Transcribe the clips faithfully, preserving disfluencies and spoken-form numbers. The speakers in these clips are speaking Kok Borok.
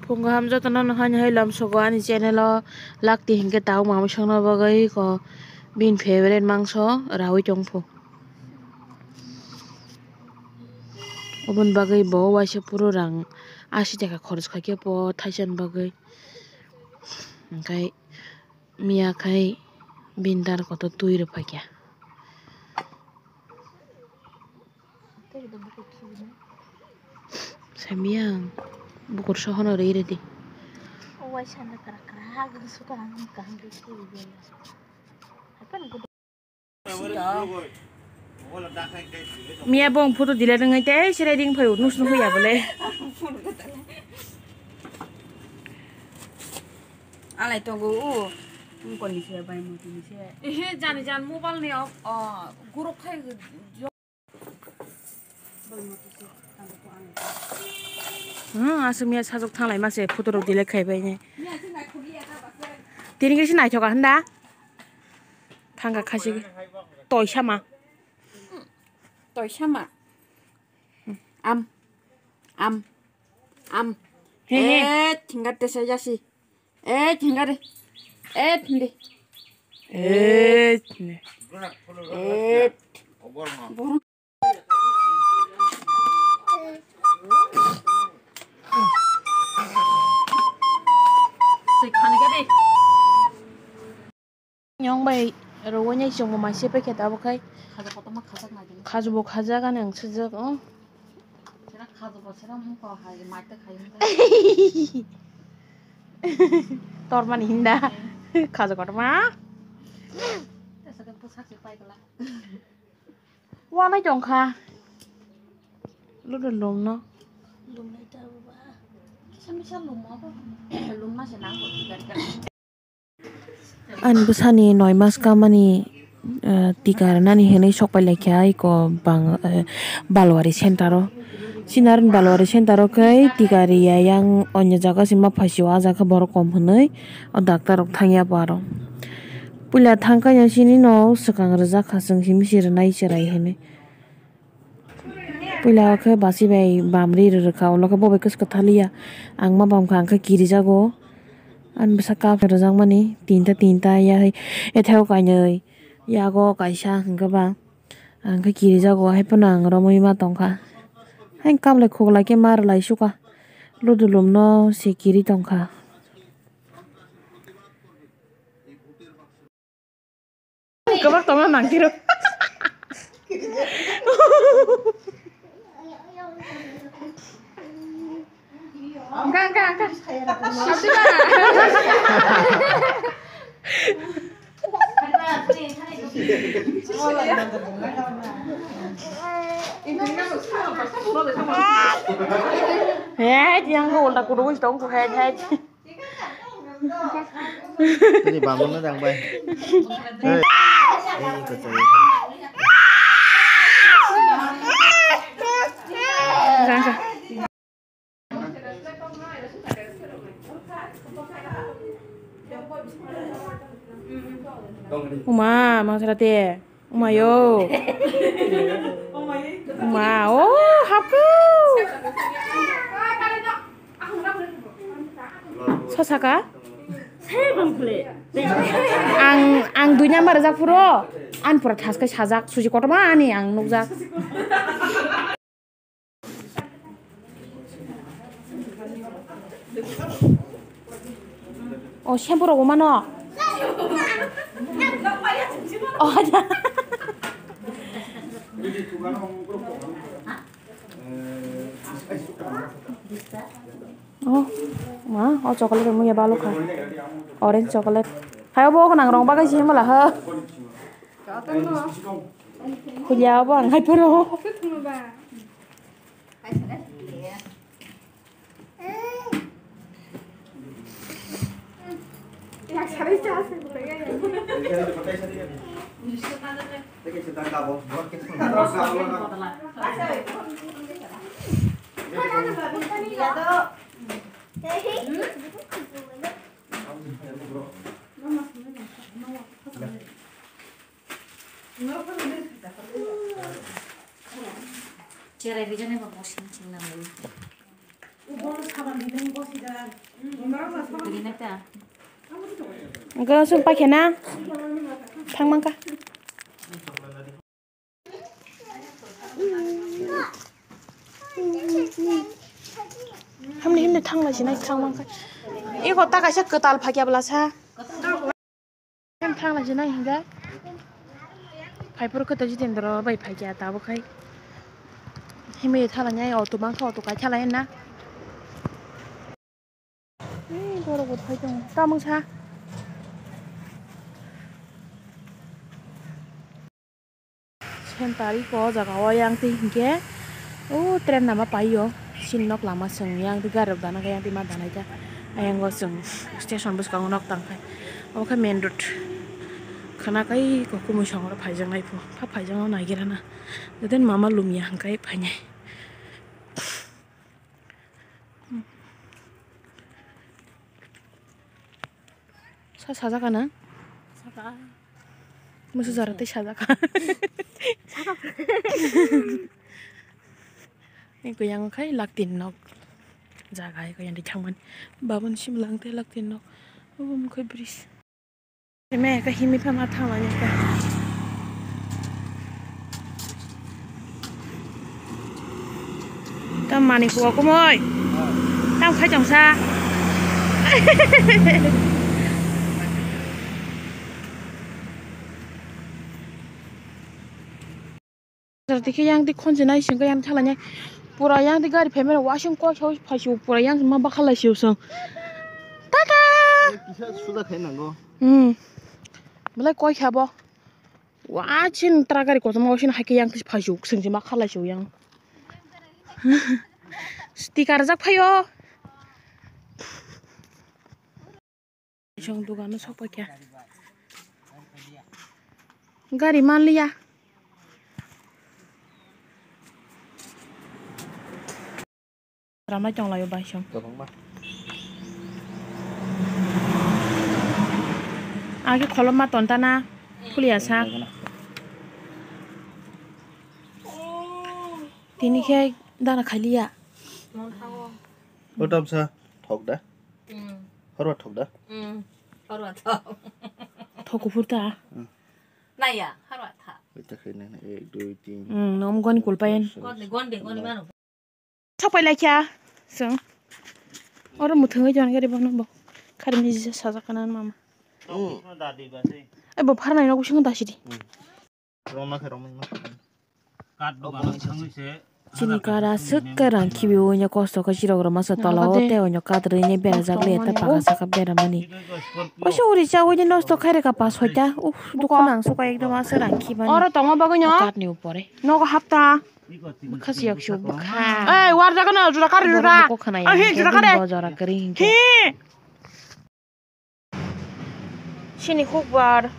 Phung kaham jotono no hai no hai lamsogo ani channel o lakti hinkhe tabuk mamwi songna bagwi ko bini favorite mangso raui tongphu. Oboni bagwi bo waisa phuru rang asi taka khorch khaikhe bo thaisani bagwi. Hinkhe miya khai bini dar kotor twi rw phaikha. Samiya ang bukur sohono rwi redi. Miya bong photo delete wngwi tei sere ring phai nus nus ya bole. Alai togo u. Ngkoni se bai mo tini se. Ehe jani jan mobile ni o guruk khai. Hmm, aswk miya sajwk thanglai ma se photo rok delete khai bai ne. Tini khe se naithok ka hwnda. Thangka khasi toi sama. Toi sama. Am. Am. Am. He, he. Eh, tingkat desa jasi. Eh, tingkat de. Eh, tindi. Eh, tindi. Eh. Borok. Nyong bai rowoi nai chwngbo mai se paikha tabuk khai. Khajo kotorma khajak nai di. Khajo bo khajak ani ang sujak o. Sera khajo bo sera mung ko hai mai ta khai mung. Tormani hinda. Khajo kotorma. Tesa de pusak se pai kala. Wanai tongkha. Ludo lumno. Lumnai ta ba. Kisa misa lumma ba. Lumma se nang ko. Ani bwsani noi mas kamani, eh, tika rwnani hinwi sokpai laikha aiko bang, eh, Balwari center o. Chini aroni Balwari center o khe tika riya yang onyo jaga se ma phaisio, ah jaga borok kom hinwi o doctor rok thangya bo aro. Puila thangkha ya chini no swkang rwjak kha chwng simi se rwnai cherai hinwi. Puila o khe basi bai bam ri rwrwkha, ulo khe bo bai kwchwk kwthaliya. Ang ma bam kha, ang khe kirijago. Ani bwsa cup rwjakmani tinta tinta ya hai etheo kainwi, yago kaisa hwnkhe ba ang khe kirijago, hai phano ang romwi ma tongkha. Hai cup lai khuklai khe ma rwlai sukha, ludulum no se kiri tongkha. Kwbak tongma mangtiro. Angka, angka, angka. Abdi ba. He, yang ko ulta kudu wis tong ku he, he. Tadi bambang na dang bai. Hei. Hei, kacau. Uma, mang sara te. Umayo. Uma, oh, hapku. Sasaka? Ang, ang dui number jak puro. An pura thas kai sajak, suji kotorma ani ang nukjak. O shampoo rok bo mano. O aja. O ma, o chocolate rok muya balu kha. Orange chocolate. Hai obo nang rong bagai sih malah ha. Kuya obo ang hai puro. Cherai bijani ba borsing ching nang. Hwnkhe chwng paikha na thang mankha. Hamni himni thang lai sinai thang mankha. Eko ta kaisa kwtal phakya bwlasa. Em thang lai sinai hinga. Phaiphuru khe to Jitendra bai phaikya tabuk khai. Himwi thala nai auto mankha auto kai thala na. Ei borok bo thai tongo tamungsa. Sentari ko o jaga o yang twi hinkhe o train lama pai o chini nok lama chwng yang twi gari rok dana khe yang twi ma danai kha ayang o chwng station bwskango nok tang khai omo khe main road khwna kai kok kumui songro phaijaknai pho pha phaijakno naigira na joto ni mama lumya hwnkhe phainai. Sa sajak ka na? Saka. Musu jara tei sajak ka. Saka. Ni kuyang khai laktin nok. Jaga hai kuyang di thangmani. Babun sim lang tei laktin nok. Obo mokhe bridge. Eme ka himi phama thangmani ka. Tam mani kuwa kumoi. Tam khai tongsa. Jara dikhe yang di khonse nai singkhe yang thala nai. Pura yang di gari phaimani wasing kok sao phaisio pura yang ma bakhalai sio song. Tata. Kisa suda khai nango. Hmm. Belai koi khabo. Wa chin tra gari kotorma wasing haikhe yang phaisio singse ma khalai sio yang. Sticker jak phaio. Chwng dogano sok paikha. Gari manliya. Ramai tonglaio bai chwng. Kwbangma. Agi kholopma tontana phuliya sa. Kwbangma. Tini khe dana khaliya. O tamsa thok da. Hmm. Horwa thok da. Hmm. Horwa thok. Thok kuphur ta. Hmm. Naya, horwa tha. Ita khe nang ek, dui, tin. Hmm, nom goni kulpayan. Goni, goni, goni mano. Sok pai laikya. Song. Oro muthungwi jon gari bono bo. Khari miji sajak kana mama. Hmm. Ai bo pharnai no kusung dasi di. Hmm. Roma khe romwi ma. Chini kara swk khe rang khibi o, nya kosto khe chirok rwma sa tola o tei onyo kat rwini berajak le ta paka saka beramani. Oiso uri cha uni nosto khai rwkha pa soita. Uff, dukha nang suka ekdom aswk rang khibani. Oro tongma bagwi no? Kat ni upore. Nogo hapta. Bwkha siyok siyok bwkha. Ei, war jaga no jura kari jura. Boro bwkha khana ya. Ai, hi, jura kare. Bo jora kari hinkhe. Hi. Chini hukbar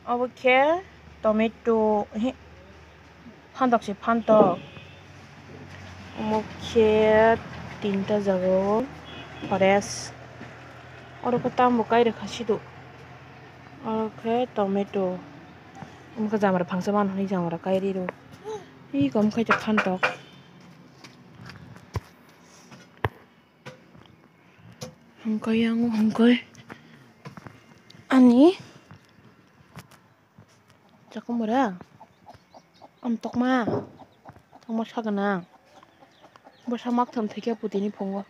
obo khe tomato, hi, phantok se phantok, omo khe tinta jaga o fresh, oro khe tambo kai rwkha sidu, oro khe tomato, omo khe jamara phangsa mano hinwi jamara kai rw, iko omo khe phantok. Hwnkhe yang o hwnkhe ani chakwmwra, amtokma, tokma sagwnang, bwsa maktham thwikhe putini phungo.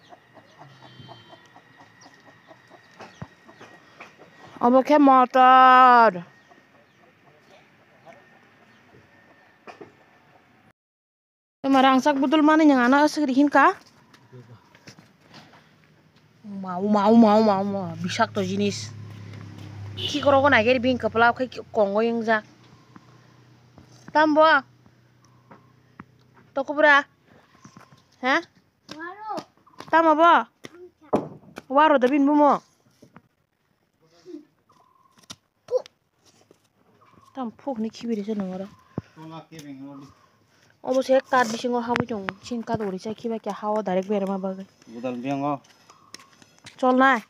Obo khe motor. Toma rangchak budul manwi nwng ano aswk ri hinkha. Uma, uma, uma, uma, uma, bisakto jinis. Khikorogo naikhe bini kwpla khe kongo wngjak. Tambo? Tokobra? Ha? Tamo bo? Waro da bini bumo? Tam phuk ni khibi risa nang oro. Obo se kat bisingo habwi tongo. Chini kat uri sa khiba khe ha o direct berma bagwi. Budal biyango. Chol nai.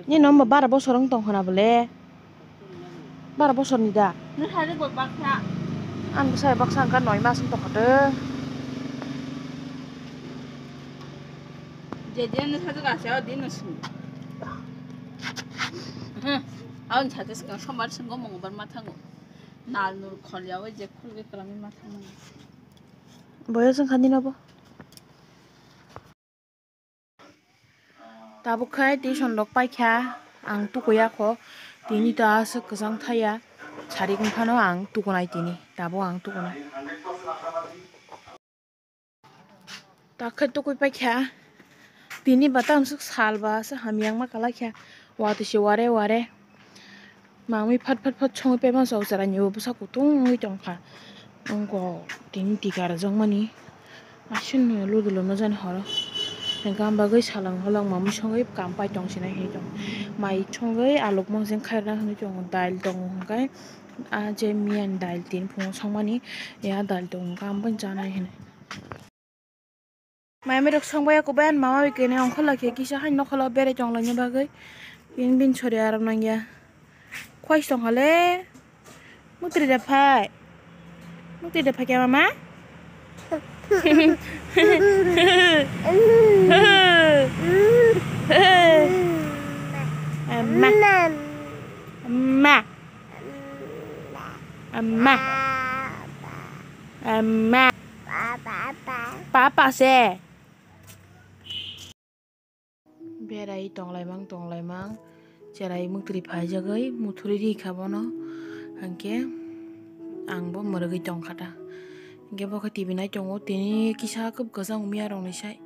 Nini no bara bosor wng tong khna bole? Bara bosor ni da? Ang bwsai baksa wngkha noi mas wng tong kha de. Ang saja swkang sombar swngo mungbar ma thango. Nal nur khol yawi je khulwi kwlangwi ma thango. Boyos wngkha nini no bo. Tabuk khai tuition rok paikha, ang tukuya kho, tini to aswk kwchang thaya, sarik wngphano ang tukunai tini, tabuk ang tukunai. Takhe tukui paikha, tini ba tamswk sal ba aswk hamya wngma kwlai kha, watwi se ware ware. Mamwi phat phat phat songwi paima chwrai ni bo bwsa kutung wngwi tongkha. Wngkha tini tika rwjakmani. Aswk no ludu lomno jani horo. Hwnkhe am bagwi salang holong mamwi songwi kam pai tong sinai hinwi tong. Mai songwi alok mojeng khairokna hinwi tongo. Dail tongo hwnkhe ah je miyan dail tini phungo songmani. Ya dail tongo hwnkhe am bai chanai hinwi. Mami rok song bai kubui ani mama bai kene ongkhorlai khe kisa hai nokhorlo berai tonglaina bagwi. Bini bini sori aram nangya. Khwai se tongkha le. Mukti da phai. Mukti da phai khe mama. Amma. Amma. Amma. Amma. Papa se. Berai tonglaimang tonglaimang. Cherai muktri phaijagwi muthuri rikha bono. Hwnkhe ang bo mwrwgwi tongkha ta. Hwnkhe bo khe T V nai tongo. Tini kisa kwb kwchang miya rokni sai.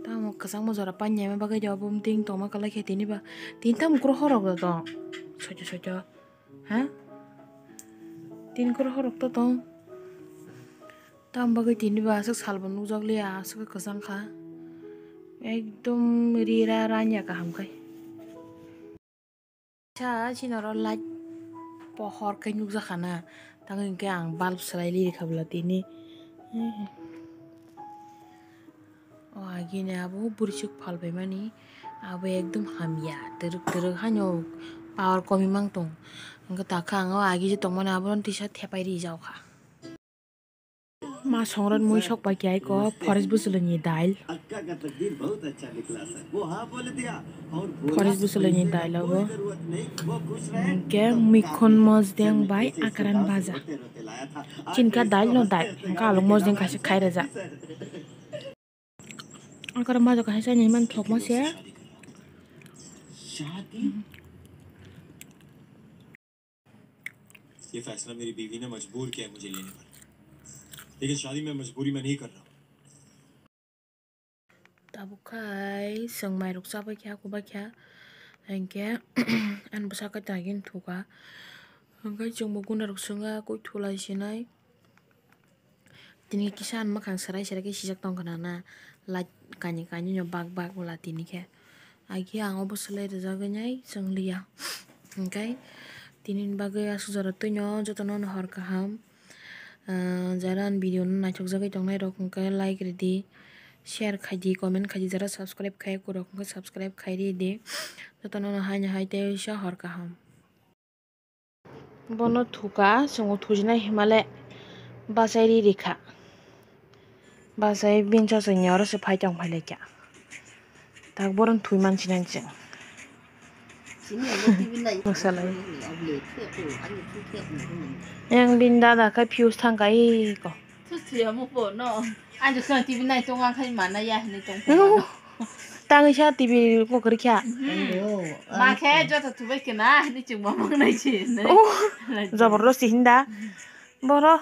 Tamo kwchangma jora pani yaima bagwi de obo ting tongma kwlai khe tini ba. Tini tamo kro horok rok tong. Soito soito. Ha? Tin kro horok to tong. Tam bagwi tini ba aswk salbo nukjak liya, aswk kwchang kha. Ekdom rira ranya kaham khai. Sa chini oro light pohor khai nukjak khana. Tang hinkhe ang bulb swlai li rikha bwla tini. O agini abo bwrwichwk phalbaimani abo ekdom hamya, twrwk twrwk haino power komi mang tong. Hwnkhe takha ang o agi je tongmani abono tisa thepai rijak kha. Ma songrot mui sok pai khe aiko forest bwswlwini dail. Forest bwswlwini dail obo. Hwnkhe mikhon mosdeng bai akran baja. Chinkha dail no dail, hwnkhe alok mosdeng kaisa khai rwjak. Akara majak hai sani man thokma se. ये फैसला मेरी बीवी ने मजबूर किया है मुझे लेने पर, लेकिन शादी मैं मजबूरी में नहीं कर रहा हूँ। Tabuk khai chwng mairok chabai kha, kubai kha, hinkhe ani bwsakhe tagin thuka, hinkhe chwngbo gunarok swngya koi thulai sinai. Tini kisa ang mwkhang swrai swrai khe sijak tong khna na, light kainwi kainwi no bak bak wla tini khe. Agi ang obo swlai rwjagwi nai chwng liya. Hwnkhe tini ni bagwi aswk jora twino jotono no hor kaham. Ah, jara ang video no naithok jagwi tongnai rok hwnkhe like ridi, share khaidi, comment khaidi, jara subscribe khai kwrwk hwnkhe subscribe khai ridi. Jotono no haino hai tei sa hor kaham. Bono thuka, chwngno thujinai hinmale bachai ri rikha. Bachai bini chachai ni oro se phai tong phai laikha. Tak bohrok thwi man sinai chwng. Masalai. Yang bini dada khe fuse thangka iko. Thus thwi amo po no. Ang jwk T V nai tongo, ang khai mana ya hinwi tong. Tangwi sa T V ko kwrwi kha. Ma khe joto thubai khe na hinwi chwng ma mang nai si. Oh, jabardasti hinda. Boro.